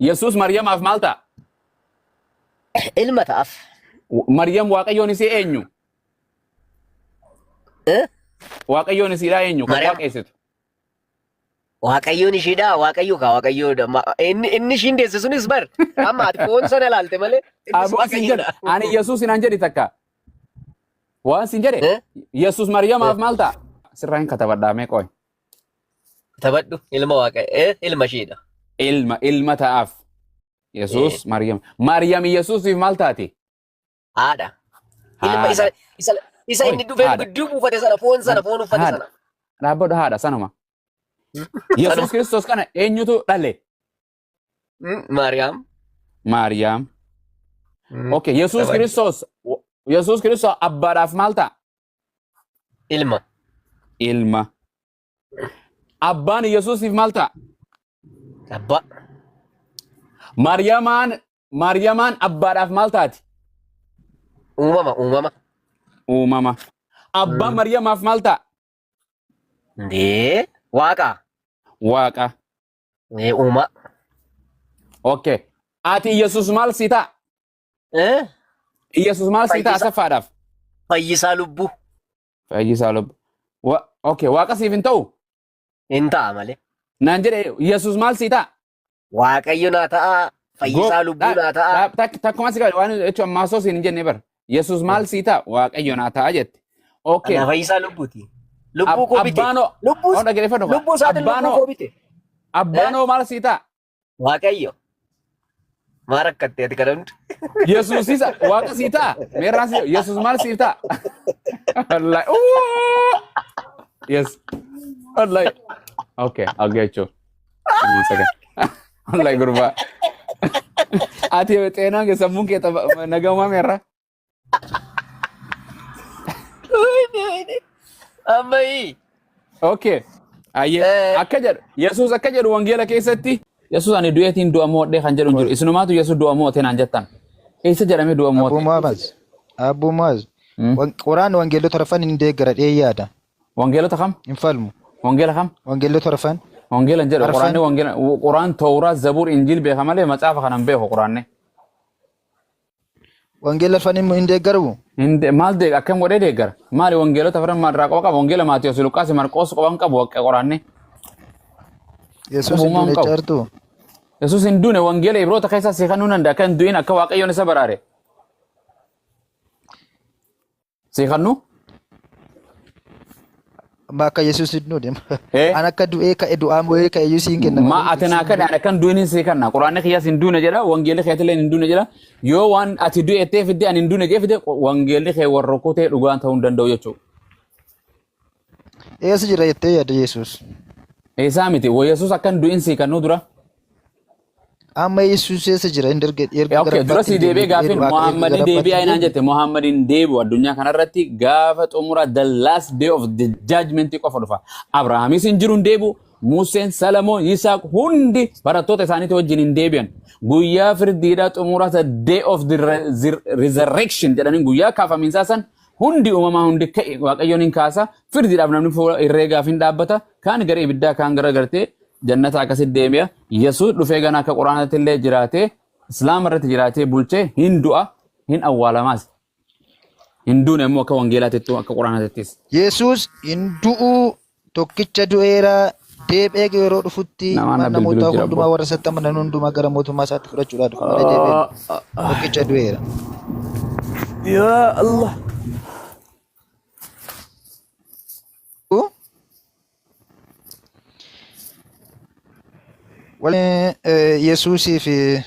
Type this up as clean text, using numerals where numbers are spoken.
Yesuus Maryamaaf maal ta'a? Ilma ta'af. Maryam Waaqayyoon isii eenyu? Eh? Waaqayyoon isiidhaa eenyu? Kan Maryam waaqeessitu. Waaqayyoon ishiidha. Waaqayyo kaa Waaqayyoodha. Inni ishiin deesse sunis bar. Amma ati foon sana ilaalte malee innis Aboo sin jedhe. Waaqayyoodha. Ani Yesuus naan jedhi takka. Waan sin jedhe. Eh? Yesuus Eh? Maryamaaf maal ta'a? Sirraa hin katabadhaa mee qoy. Taphadhu ilma Waaqayyo. Eh? Ilma ishiidha. Ilma ta'aaf. Eh. Yesuus Maryam. Maryam Yesuusiif maal taati? Haadha. Ilma isa Haadha. isa isa Oi, inni dhufee haadha. gidduu buufate sana foon sana foon uffate Haadha. sana. Dhaabbadhu haadha sanuma. Yesuus Sanuma. Kiristoos kana eenyutu dhale? Maariyaam. Maariyaam. Okay, Yesuus Taphadhu. Kiristoos Yesuus Kiristoos abbaadhaaf maal ta'a? Ilma. Ilma. Abbaan Yesuusiif maal ta'a? Abbaa. Maariyamaan abbaadhaaf maal taati? Uumama uumama. Uumama. Abbaan Maryamaaf maal ta'a? Ndee waaqa. Waaqa. Ee uuma. Okay. Ati Yesuus maal sii ta'a? Eh? Yesuus maal sii ta'a Fayyisaa asaffaadhaaf? fayyisaa lubbuu. Fayyisaa lubbu. Okay, waaqa siif hin ta'u? Hin ta'a malee. Naan jedhe Yesuus maal sii ta'a? Waaqayyo naa ta'a. Fayyisaa lubbuu naa ta'a. Takkuma si qabe waan jechuun ammaa osoo siin hin jenne bara. Yesuus maal sii ta'a? Waaqayyo naa ta'a jette. Okay. Ana fayyisaa lubbuuti. Lubbuu koo bite. Abbaanoo. Lubbuu Oh, dhaggeeffadhu. lubbuu isaatiin lubbuu Abbaanoo. koo bite. Abbaanoo maal sii ta'a? Waaqayyo. Maa rakkatte ati kana hunda? Yesuusis waaqa sii ta'a? Meerraan sii Yesuus maal siif ta'a? Wallahi. Ooh! Yes. Wallahi. Okay, I'll get you. One second. Wallahi gurbaa. Ati xeenaan kee sammuun kee nagaumaa meerra? Ammayii. Okay. Ayyee. Akka jedhu Yesuus akka jedhu wangeela keessatti Yesuus ani du'eetiin du'a moodhee kan jedhu hin jiru. Isinumaatu Yesuus du'a moote naan jettan. Eessa jedhamee du'a Abbuu moote? Muhammad. Abbuu Muhammad. Quraan wangeelota arfan hin deeggara dhee yaada. Wangeelota kam? Hin falmu. Wangeela kam? Wangeelota arfan. Wangeela hin jedhu. Arfan. Quraanni wangeela Quraan Tooraa Zabuur Injiil beeka malee macaafa kana hin beeku Quraanni. Wangeela arfan hin deeggaru. Maal deega akkam godhee deeggara? Maali wangeelota afran maal irraa qofa qaba? Wangeela Maatiyos, Luqaas, Marqoos qofa hin qabu Quraanni. Yesuus hin Qabumaa hin duune qabu. jechaartu. Yesuus hin duune wangeela Ibroota keessaa si kennuu danda'a. Akka hin du'in akka Waaqayyoon isa baraare. Sii kannu? Amma akka Yesuus hin duune. Eh? An akka du'ee ka'e du'aa mo'ee ka'e iyyuu siin kenna Ma malee ati naa siin kadhe ani akkan du'in sii kanna. Quraanni kiyyaas hin duune jedha, wangeelli keetillee hin duune jedha. Yoo waan ati du'ettee fidde ani hin duune jee fidde wangeelli kee warra kutee dhugaan ta'uu hin danda'u jechuudha. Eessa jira jettee yaadda Yesuus? Eessaa miti? Wa Yesuus akka hin du'in sii kannuu dura. Amma Yesuus eessa jira? Inni erga erga gara Okay, dura abbaatti sii hin deebi'ee deebi'e du'ee gaaffiin du'aa ka'e erga Muhammad gara abbaatti deebi'aa hin inaan deebi'e. jette Muhammad hin deebi'u addunyaa kanarratti gaafa xumura the last day of the judgment qofa dhufa. Abrahaamis hin jiru hin deebi'u. Museen, Salamoon, Yisaaq hundi barattoota isaaniitii wajjin hin deebi'an. Guyyaa firdiidhaa xumura the day of the resurrection jedhanii guyyaa kaafamiinsaa san hundi uumamaa hundi ka'e Waaqayyoon hin kaasa. Firdiidhaaf namni fuula herreegaaf hin dhaabbata. Kaan gara ibiddaa kaan gara gartee jannata akkasitti deebi'a. Yesuus dhufee gana akka quraanatti illee jiraatee islaama irratti jiraatee bulchee hin du'a hin awwaalamaas. Hin duune immoo akka wangeelaatittuu akka quraanatittis. Yesuus hin du'u tokkicha du'eera deebi'ee yeroo dhufutti Namaan ilmaan na bilbilu namootaa jira hundumaa abboo. warra isatti amanan hundumaa gara mootummaa isaatti fudhachuudhaaf dhufa malee deebi'ee hin dhufu. Tokkicha du'eera. Yaa Allah. Yesuusii fi